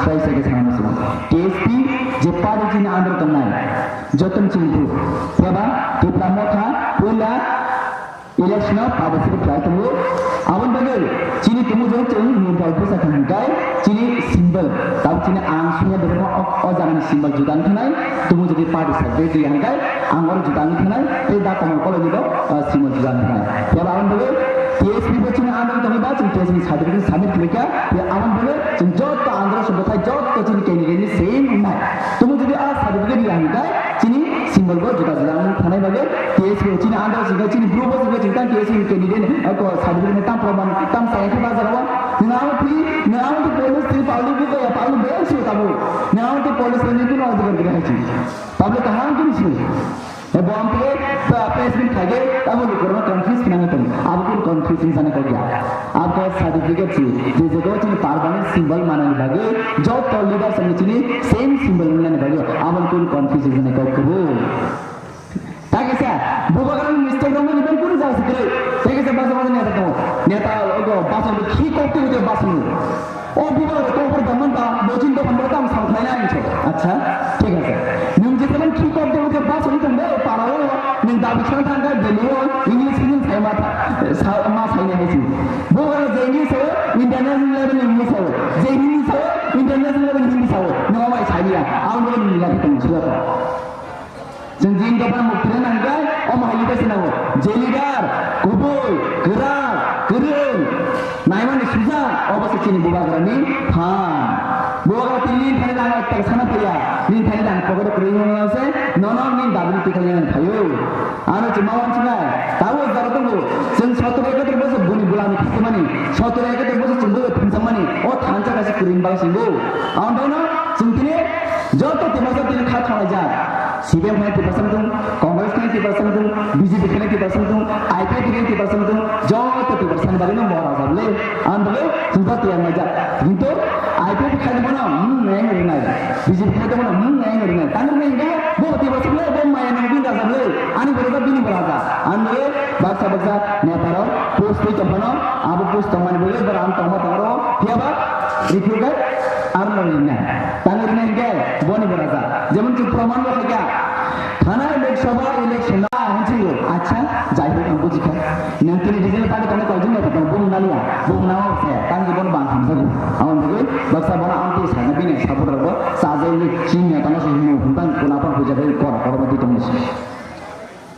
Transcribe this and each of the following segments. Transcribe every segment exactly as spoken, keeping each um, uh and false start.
Sai sai ke sana musu. T S P je party chini under tongnai. Joton chini tu. Yaba, Tipra Motha, Puila, election o participate khlai tongo. Aboni bagwi chini tumu jani chwng ni dal bwsa kha hwnkhe chini symbol. Tabo chini ang suya berma o, o jagani symbol juda wngkha nai. Tumu jani party subject ya hwnkhe ang oro juda wngkha nai. Tei da komo koloni bo, ah, symbol juda wngkha nai. Yaba aboni bagwi T S P bo chini under tongwi ba chwng T S P certificate submit khlai kha. Ya aboni bagwi chwng joto under se bwthai joto chini candidate ni same wngnai. Tumu jodi a certificate ya hwnkhe chini symbol bo juda juda wng thanai bagwi T S P chini under singkhe chini group o singkhe chini tang T S P candidate o ko certificate ni tam proman tam sai khe bazar o. Nang ang thi, nang ang thi police thi palu bu ko ya palu be su tabu. Nang ang thi police ni kuno adhikar gre hai chi. Public kaham kini si. E bo ang thi, pa, press meet khai ge, abo lukurno confuse khnang tong. Abo kun confuse ni sana ko ya. Abo certificate si, je je go chini permanent symbol manani bagwi, joto leader song chini same symbol manani bagwi, abo kun confuse ni sana ko kubu. Tagisa, bubagrani mistake rok mani ben kunu jaga sikre. Tagisa basa basa neta to. Neta ogo basa ogo khi kokte ude basa nu. O bubagra kokor daman ba, bojin dokan ba tam sam khlai na incho. Acha, thik ase. Nung je teman khi kokte ude basa nu tong be para o. Nung dabi khang thang ka deli o, English ni sai ma tha. Sa ma sai ne hesi. Bubagra je English o, international level English o. Je English o, international level Hindi o. No mai sai ya. Ang bo ni ya tong sila to. Chwng jin dophano mukti rwna hwnkhe omo hai leader se nango. Je leader kubui, kwrak, kwrwng, naimani sujak, obo se chini bubagrani phan. Bubagra tini nini thani rang ekta sana phaiya, nini thani rang pocket o kwrwi wngmano se, nono nini dabini tikhlai nani phaio. Ano chwng ma wansuknai, tabuk jora tongo, chwng sotor ekator bosor boni bulani khakmani, sotor ekator bosor chwng bwlai phunjakmani, o thansa kaisa kwrwini bagwi chwngbo. Aboni bagwino chwng tini joto Tiprasa tini kha khwlaijak. C P M khe Tiprasa wng thung, Congress khe Tiprasa wng thung, B J P khe Tiprasa wng thung, I P F T khe Tiprasa wng thung, joto Tiprasa ni bagwi no mora jable. Ang bagwi chwng ta tiyar naijak. Kintu I P F T khe bono, hmm, neng rinai. B J P khe bono, hmm, neng rinai. Tang rinai hingke bo Tiprasa le bo maya nang bin rajak le. Ani bo rajak bini bo rajak. Ang bagwi baksa baksa neta rok post twi tong phano, abo post tong mani bagwi bo ram tong ma tong ro. Phiya ba rikhu khe aro no rinai. Tang rinai hingke boni bo rajak. Jemon ki proman bo khaikha. Thanai Lok Sabha election na hinwi, acha, jai hok, ang bujikha. Nang tini regional party tongna koi jin neta tong, bung naliya, bung nawa se, tang jibon bang hamjago. Aboni bagwi baksa bono amtwi sana bini support rokbo, sajai ni chini neta no se hino, huntang kuna pang puja bai kora, kora bai tong musi.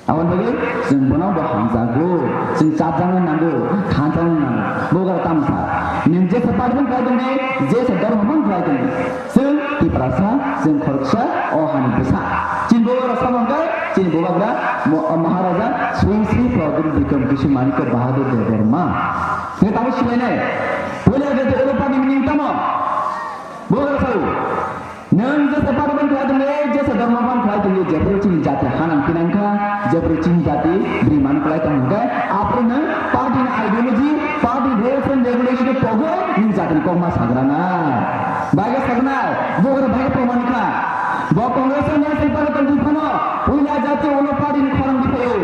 Aboni bagwi chwng bono bo hamjago, chwng chapjakna nango, thanjakna nango. Bo ga tamsa. Nung jesa party bai tongdi, jesa dhormo bai tongdi. Chwng Tiprasa, chwng khoroksa, o hani bwsa. Chini bubagra sobo hwnkhe, chini bubagra mo-, Maharaja Sri Sri Pradyut Bikram Kishore Manikya Bahadur Debbarma. Tei tamo silainai. Puila jati ulo party ni tamo. Bubagra sao. Nwng jesa party ban khlai tongdi, jesa dhormo ban khlai tongdi, jephru chini jati hanang pinang kha, jephru chini jati bwrwi mano khlai tong hwnkhe, aphuru nwng party ni ideology, party rules and regulation ni pogwi nwng jati ni kokma sagra na. Bagwi sagnai, bubagra bagwi proman kha. Bo Congress ni national party tongwi phano, puila jati ulo party ni khorang di phaio.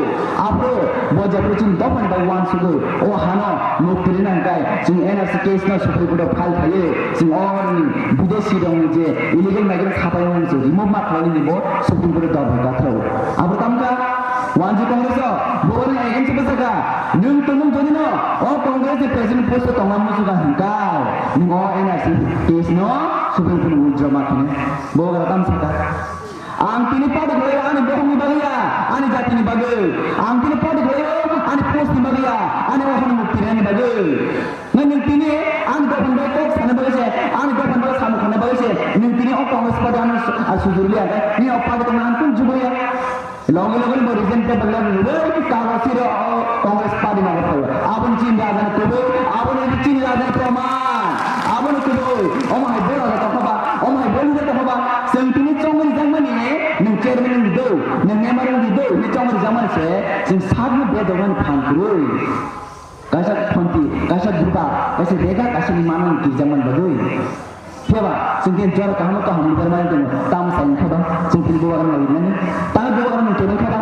Aphuru bo jephru chini dophani bagwi uansugwi, o hano mukti rina hwnkhe, chwng N R C case no Supreme Court o file khlaiwi, chwng o ni bideshi rokni je illegal migrant sapai mani chwng remove ma khlainani bo Supreme Court o dorbar gathao. Aphuru tamkha, wanji Congress o, bo ni against bwsakha, nwng tongmung jodi no, o Congress ni president post o tongna muchukha hwnkhe, nwng o N R C case no Supreme Court o withdraw ma khainai. Bo gra tamsakha. Ang tini party khlaio ani bokhokni bagwi ya, ani jatini bagwi. Ang tini party khlaio ani post ni bagwi ya, ani okhorni mukti rani bagwi. Nang nwng tini ani dophani bagwi kok sana bagwi se, ani dophani bagwi samung khana bagwi se, nwng tini o Congress party ano su-, a sujurli ya, ni o party tongna ang kun jugo ya. Logi logi bo resign paper le rwui kago siro o Congress party no khaio. Aboni chini raja ni kubui, aboni chini raja ni proman, aboni kubui. Omo hai bo raja tongkha ba, omo hai bo leader tongkha ba. Chwng tini chongwi rijak mani, nwng chairman wng di do, nwng member wng di do, ni chongwi rijak mani se, chwng sakno bedogani phan kwrwi. Kaisa khonti, kaisa buba, kaisa rega, kaisa ni manwi kirjakmani bagwi. Phiya ba, chwng khe jora kaham kaham ni bermani tongo, tamo sai wngkha ba, chwng khe bubagra nang rinani, tamo bubagra nang kebeng kha ba.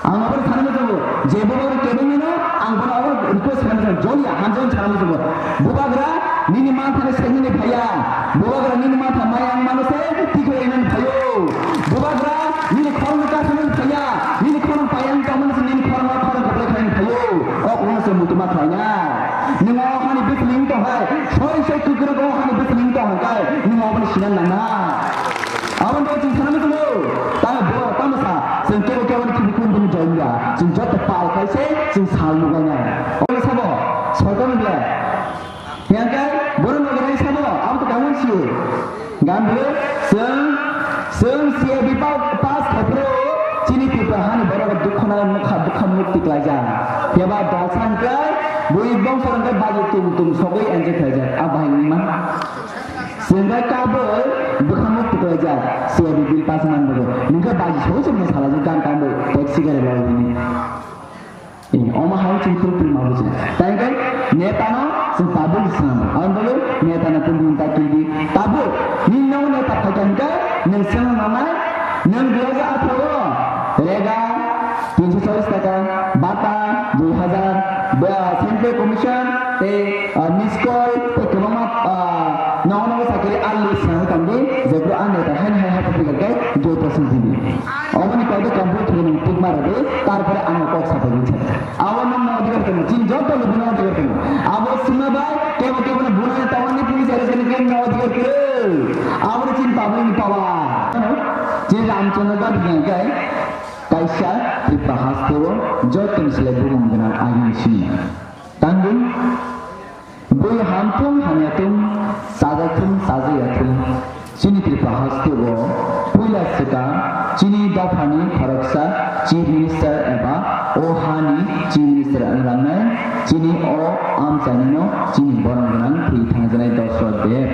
Ang abo sana muchungo, je bubagra kebeng no, ang bono abo request sana muchungo, joli hamjani sana muchungo. Bubagra nini manthani segmani phaiya, bubagra nini Bui bongso hwnkhe baji tum tum sogwi enjoy khlaijak, a bahai wngma. Chwngkhe kabui bwkhango kwplaijak, C A B bill pass man bagwi. Nwngkhe baji sogwi se mwsalajak gan tangwi taxi gari logwi hwnwi. Eh, omo hai chwng twi twi ma bujai. Tei hwnkhe netano chwng tabuk swnam. Aboni bagwi netano twi twi ta twi di. Tabuk, nini nogo neta phaikha hwnkhe nwng swngna nangnai, nwng dui hajar atharo o rega tinso challis taka, bata dui hajar, ba, central commission, tei, ah, miss call, tei kwbangma, ah, nogo nogo sakiri alli swnamwi tongdi, jephru ang neta haino hai hai phaikhai, dui percent hwnwi. Oboni kok de complete hwnwi nwng tikma rwdi, tarpore ang kok sapai di. Abo nwng no adhikar kwrwi, chini joto luku no adhikar kwrwi. Abo swngna bai, kebo kebo no bunani tongmani police arrest kwrwi, nwng no adhikar kwrwi. Abo chini public ni power. Chini Ramchandra Gandhi hwnkhe kaisa Tripura haste o joto ni slai bumung gwnang agini simi. Tangwi bui hamthung hamyathung, chajakthung chajakyathung, chini Tripura haste o puila swkang chini dophani khoroksa Chief Minister eba o hani Chief Minister wngrangnai chini o amchaini no chini borom gwnang thwi thangjaknai Dosrot Deb.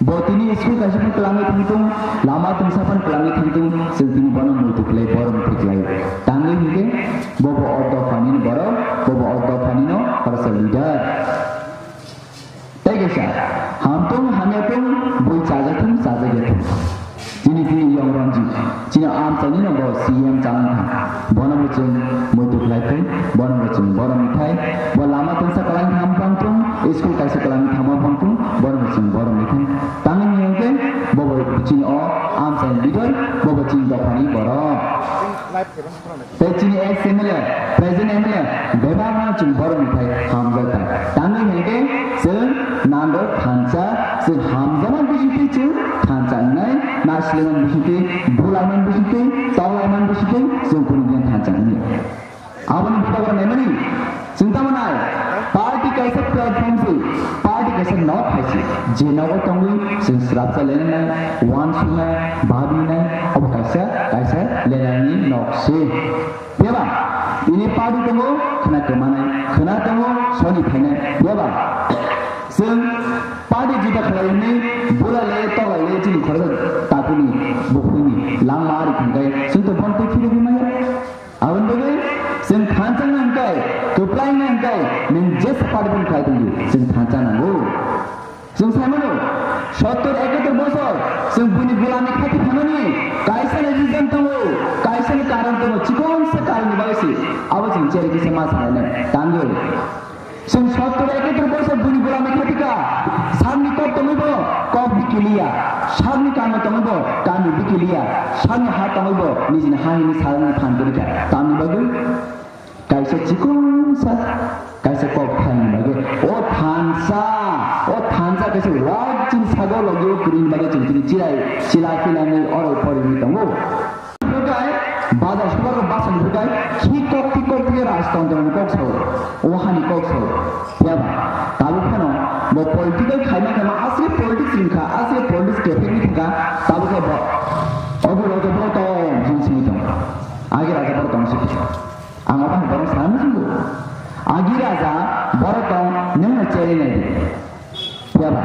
Bo tini school kaisa phano kwlangwi thangthung, lama tungsa phano kwlangwi thangthung, chwng tini bono muitu khlai, borom muitu khlai. Tangwi hinkhe bobo o dophani borok, bobo o dophani no khoroksa leader. Tei kaisa, hamthung hamyathung, bui chajathung chajakyathung. Chini tini Yong Ranjit. Chini amchaini no bo C M chang kha. Bono bo chwng muitu khlai thung, bono bo chwng borom thai. Bo lama tungsa kwlangwi thang phang thung, school kaisa kwlangwi thangma phang thung, bono bo chwng borom thai. Tangwi hwnkhe bo bo chini o amchaini leader, bo bo chini dophani borok. Tei chini ex M L A, present M L A, bebak no chwng borom thai hamjak thai. Tangwi hwnkhe chwng nando thansa, chwng hamjakma bisingtwi chwng thansa wngnai, naisleman bisingtwi, bulaman bisingtwi, tonglaman bisingtwi chwng kunu din thansa wngya. Aboni bwkha naimani chwng tamo nai, party kaisa platform se, party kaisa nok hai se, je nogo tongwi chwng swrapsa lenanai, uansuknai, babinai, obo kaisa, kaisa lenani nok se. Phiya ba, ini party tongo, khwna kwmanai, khwna tongo, soni phainai. Phiya ba, chwng party juda khlai hwnwi bula le, toklai le, chini khoroksa takuni, bukhuni langma ari thangkhai, chwng to bon twi phirogwi maya. Aboni bagwi chwng thansa nang kai, kwplai nang kai, nwng jesa party boni khlai tongdi, chwng thansa nango. Chwng sai mano, sottor ekator bosor chwng buini gulami khati phaimani kaisa ni reason tongo, kaisa ni karon tongo, chikon sa karon ni bagwi se abo chwng cherwi kisa ma salainai tangwi. Chwng sottor ekator bosor buini gulami khati ka, sakni kok tongwi bo kok bikiliya, sakni kami tongwi bo kami bikiliya, sakni ha tongwi bo nijini ha hini salani phan kwrwi kha. Tamni bagwi? Kaisa chikonsa, kaisa kok thani bagwi. O thansa, o thansa kaisa wak chini sago logi o kwrwini bagwi chini chini chirai chila philanwi oro poriwi tongo. Bukai, bazar sobar o basa ni bukai, khi kok khi kok khi rajtantro ni kok sao. O hani kok sao. Phiya ba, tabuk phano bo political khaima khaima asli politics wngkha, asli politics kephek ni thangkha, tabuk khe bo. Obo rojo bo tong, jin simi tong. Agi raja bo tong simi. Ang obo hai borok sana muchungo. Agi raja borok tong nwng no cherwi nai di. Phiya ba?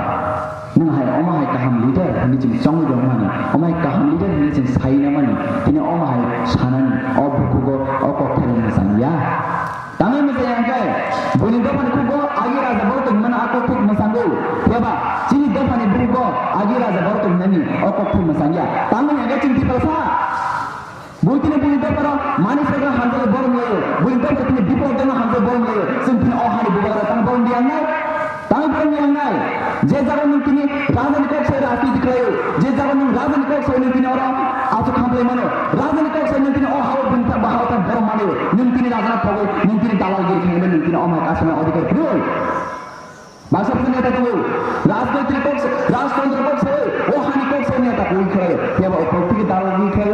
Nwng hai omo hai kaham leader hwnwi chwng chongwi rwmani. Omo hai kaham leader hwnwi chwng sai na mani. Tini omo hai sanani. O bukugo o kok thani mwchang ya. Tamo mwchang ya hwnkhe buini dophani khugo agi raja borok tong hwnmani a kok thik mwchango. Phiya ba? Chini dophani bukugo agi raja borok tong hwnmani o kok thik mwchang ya. Tamo hwnkhe chwng Tiprasa. Buitini buini dophano mani saka hamjak borom laio. Buini dophano tini bipok dana hamjak borom laio. Chwng tini o hani bubagra tang borom di angnai. Tang borom di angnai. Je jaga nwng tini rajani kok sai rajniti khlaio. Je jaga nwng rajani kok sai nwng tini oro aswk khamplai mano. Rajani kok sai nwng tini o hao buini ta bahao ta borom mano. Nwng tini rajana pogoi, nwng tini dalal giri khaimani nwng tini o mai kasana odhikar phiroi. Baksa baksa neta tongo, rajnoitik kok se, rajtantro kok se, o hani kok se neta kok khe, phiya ba o politiki dalal ni khe,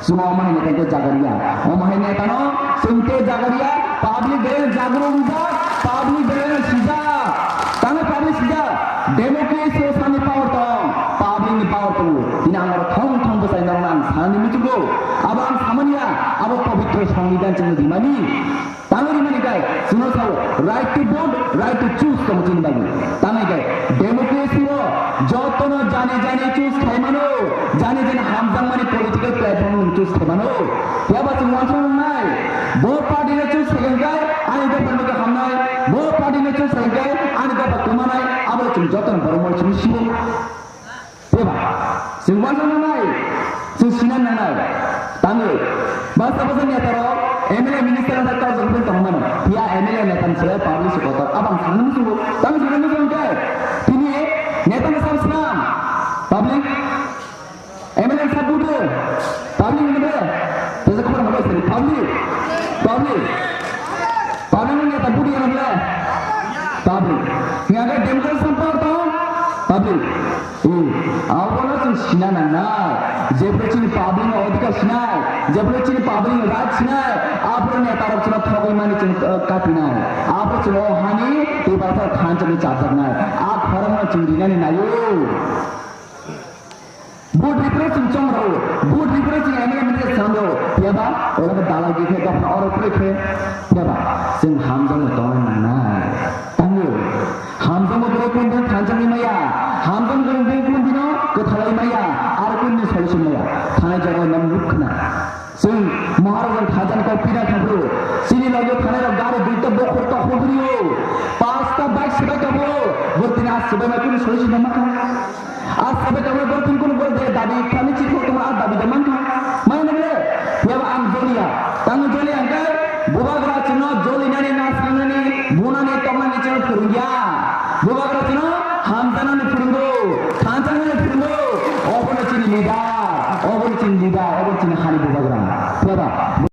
chwng o mahai neta khe jagariya, o mahai neta no chwng te jagariya, public belai jagro wijak, public belai sijak, tamo public sijak, democracy o sani power tong, public ni power tongo, tini ang oro thong thong bwsai norok ang sanani muchungo, abo ang samani ya, abo pobitro songbidhan chwng rimani. Tangwi mani kai, chwngno sao, right to vote, right to choose tong chini bagwi. Tangwi kai, democracy o jotono jani jani choose khai mano, jani jani hamjakmani political platform nwng choose khai mano. Phiya ba chwng uansukna nangnai, bo party no choose khai kai, ani dopha no hamnai, bo party no choose khai kai, ani dopha kwmanai, abo chwng jotono borok mori chini sio. Phiya ba, chwng uansukna nangnai, chwng sina nangnai. Tangwi, bwsa bwsa neta rok, M L A minister rok tong tong mano. Phiya M L A neta ni sile public se kotor. Abang sana musugo, tang sana musugo kai. Tini neta ni sam slam. Public, M L A sa budu. Public ni bele. Tesa khor habo sini. Public. Public. Public ni neta budu ya bele. Public. Ngaga democracy sam power tong. Public. Hmm, abono chwng sina nangnai, jephru chini public ni odhikar sinai, jephru chini public ni right sinai, aphuru neta rok chwngno thogwi mani chwng, uh, kapinai, aphuru chwng o hani tei bwsarok thansa ni chajaknai, a khorang no chwng rinani naio. Vote ripro chwng chong rao, vote ripro chwng M L A minister sam rao, phiya ba oro khe dalagi khe, dophano oro khe, phiya ba chwng hamjakno tongna nangnai. Tamo, hamjakma borok kunu din thanjaknai maya, hamjakma borok kunu dino kwthalai maya, aro kunu din solution maya. Thanai jaga nang nuk khna. Chwng Maharaj ang thanjaknai kok pina thangphuru, chini logi thanai rok gari duita bokhor tok hobrio, pasta bike swbai tongo, bo tini a swbai ma kunu solution ma kha. A swbai tongo bo tini kunu bo je dabi kami chikho tongma a dabi da man kha. Maya nang le, phiya ba ang jolia, tang jolia ang kai. Bubagra chwngno jolinani, nasnanani, bunani, toknani chwngno phwrwngya. Bubagra chwngno hamjaknani phwrwngo, thanjaknani phwrwngo. Obono chini leader, obono chini leader, obono chini hani bubagra. Phiya ba?